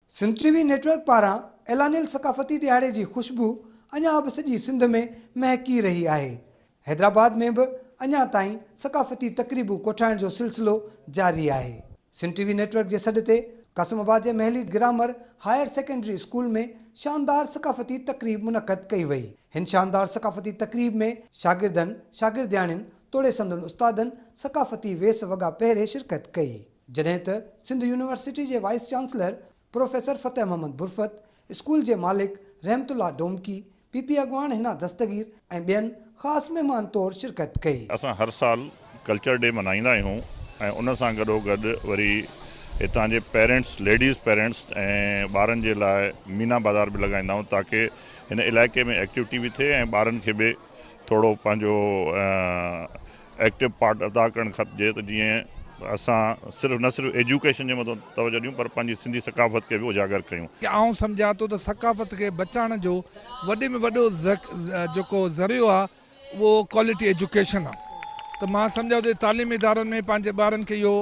Sindh T V network پاران اعلانيل ثقافتي ڏهاڙي جي خوشبو اڃا به سڄي سنڌ ۾ مهڪي رهي آهي. حيدرآباد ۾ به اڃا تائين ثقافتي تقريبون ڪوٺائڻ جو سلسلو جاري آهي. سنڌ ٽي وي نيٽ ورڪ جي سڏ تي قاسم آباد جي Mehlis grammar higher secondary school ۾ شاندار ثقافتي تقريب منعقد ڪئي وئي. هن شاندار ثقافتي تقريب ۾ شاگردن، شاگردياڻين توڙي سندن استادن ثقافتي ويس وڳا پهري شرڪت ڪئي. جڏهن ته سنڌ يونيورسٽي جي vice chancellor professor Fateh Muhammad Burfat, school جي مالڪ رحمت الله ڊومڪي، پي پي اڳواڻ حنا دستگير ۽ ٻين خاص مهمان طور شرڪت ڪئي. اسان هر سال ڪلچر ڊي منائيندا آهيون ۽ ان سان گڏو گڏ وري هتان جي پيرنٽس ليڊيز پيرنٽس ۽ ٻارن جي لاء مينا بازار به لڳائيندا آهيون تاڪه هن علائقي ۾ ايڪٽيوٽي به ٿئي ۽ ٻارن کي به ٿورو پنهنجو ايڪٽو پارٽ ادا ڪرڻ کپجي ته جيئن اسان صرف نه صرف ايجوڪيشن جي مٿان توجه ڏيون پر پنهنجي سنڌي ثقافت کي به اجاگر ڪيون. آئون سمجهان ٿو ته ثقافت کي بچائڻ جو وڏي ۾ وڏو جيڪو ذريعو آهي اهو ڪوالٽي ايجوڪيشن آهي ته مان سمجهان ٿو تعليمي ادارن ۾ پنهنجي ٻارن کي اهو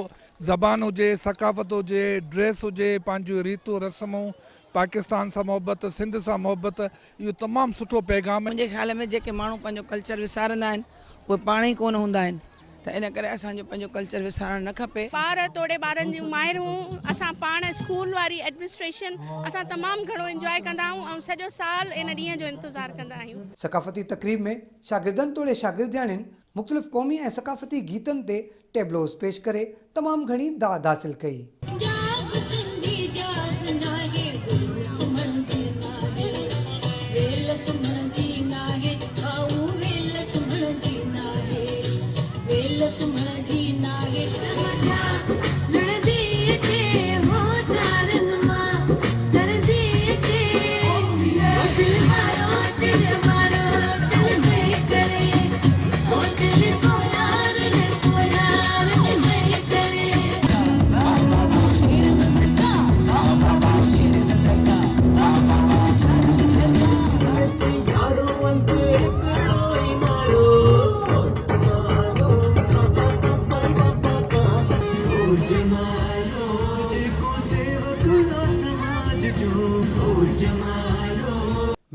زبان هجي، ثقافت هجي، ڊريس هجي، پنهنجون ريتون رسمون، پاڪستان سان محبت، سنڌ سان محبت اهو تمام سٺو پيغام. منهنجي خيال ۾ جيڪي ماڻهو پنهنجو ڪلچر وسارندا آهن اهي پاڻ ئي ڪونه هوندا آهن ته ان ڪري اسان جو پنهنجو ڪلچر وسارڻ نه کپي. ٻار توڙي ٻارن جون مائرون اسان پاڻ اسڪول واري ايڊمنسٽريشن اسان تمام گهڻو انجواء ڪندا آهيون ۽ سڄو سال ان ڏينهن جو انتظار ڪندا آهيون. ثقافتي تقريب ۾ شاگردن توڙي شاگردياڻين مختلف قومي ۽ ثقافتي گيتن تي ٽيبلوز پيش ڪري تمام گهڻي داد حاصل ڪئي. جاڳ سنڌي جاڳ ناهي ويل سمهڻ جي ناهي ويل سمهڻ جي ناهي ڀائو ويل سمهڻ جي ناهي ويل سمهڻ جي ناهي. مٺا لڙندي اچي هو تارن مان ترندي اچي هو دل وارو دل وارو دل پئي ڪري هو دل ڪونار ري ڪونار پئي ڪري.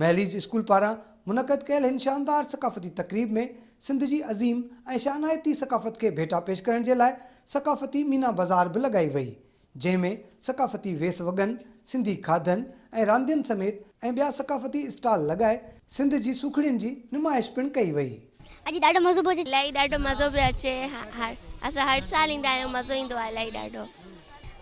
مهليج اسڪول پاران منعقد ڪيل هن شاندار ثقافتي تقريب ۾ سنڌ جي عظيم ۽ شانائتي ثقافت کي ڀيٽا پيش ڪرڻ جي لاء ثقافتي مينا بازار به لڳائي وئي جنهن ۾ ثقافتي ويس وڳن، سنڌي کاڌن ۽ راندين سميت ۽ ٻيا ثقافتي اسٽال لڳائي سنڌ جي سوکڙين جي نمائش پڻ ڪئي وئي. اڄ ڏاڍو مزو پيو اچي. الاهي ڏاڍو مزو پيو اچي اسان هر سال ايندا آهيون مزو ايندو آهي الاهي ڏاڍو.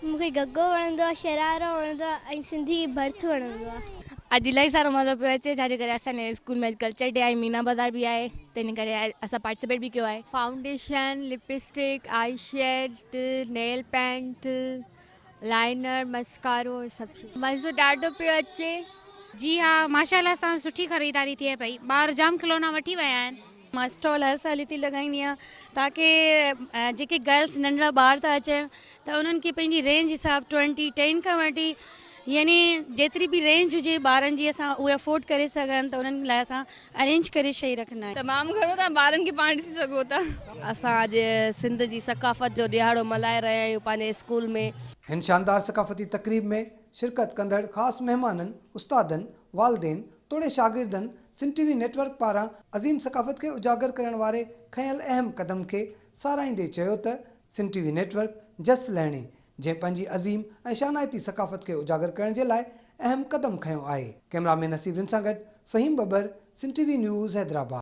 مون کي گگو وڻندو آهي شرارو وڻندو آهي ۽ سنڌي ڀرت وڻندو آهي. اڄ الاهي سارو مزو پيو اچي ڇا جي ڪري اسان جي اسڪول ۾ اڄ ڪلچر ڊي آهي مينا بازار به آهي تنهن ڪري اسان پارٽيسپيٽ به ڪيو آهي. Foundation, lipstick, eye shade, nail paint, liner, mascara سڀ شيون. مزو ڏاڍو پيو اچي. جي ها ماشاء الله سان سٺي خريداري ٿئي پئي ٻار جام کلونا وٺي ويا آهن. مان اسٽال هر سال هتي لڳائيندي آهيان تاڪي جيڪي گرلس ننڍڙا ٻار ٿا اچن ته انهن کي پنهنجي رينج حساب ٽوئنٽي ٽين کان وٺي يعني جيتري به رينج هجي ٻارن جي اسان اهي افورڊ ڪري سگهن ته انهن لاء اسان ارينج ڪري شئي رکندا آهيون. تمام گهڻو توهان ٻارن کي پاڻ ڏسي سگهو ٿا. اسان اڄ سنڌ جي ثقافت جو ڏهاڙو ملهائي رهيا آهيون پنهنجي اسڪول ۾. هن شاندار ثقافتي تقريب ۾ شرڪت ڪندڙ خاص مهمانن، استادن، والدين توڙي شاگردن سنڌ ٽي وي نيٽ ورڪ پاران عظيم ثقافت کي اجاگر ڪرڻ واري کنيل اهم قدم کي ساراهيندي چيو ته Sindh T V network جس لهڻي جنهن پنهنجي عظيم ۽ شانائتي ثقافت کي اجاگر ڪرڻ جي لاء اهم قدم کنيو آهي. ڪئميرا مين نصيب رند سان گڏ Faheem Babbar, Sindh T V news, Hyderabad.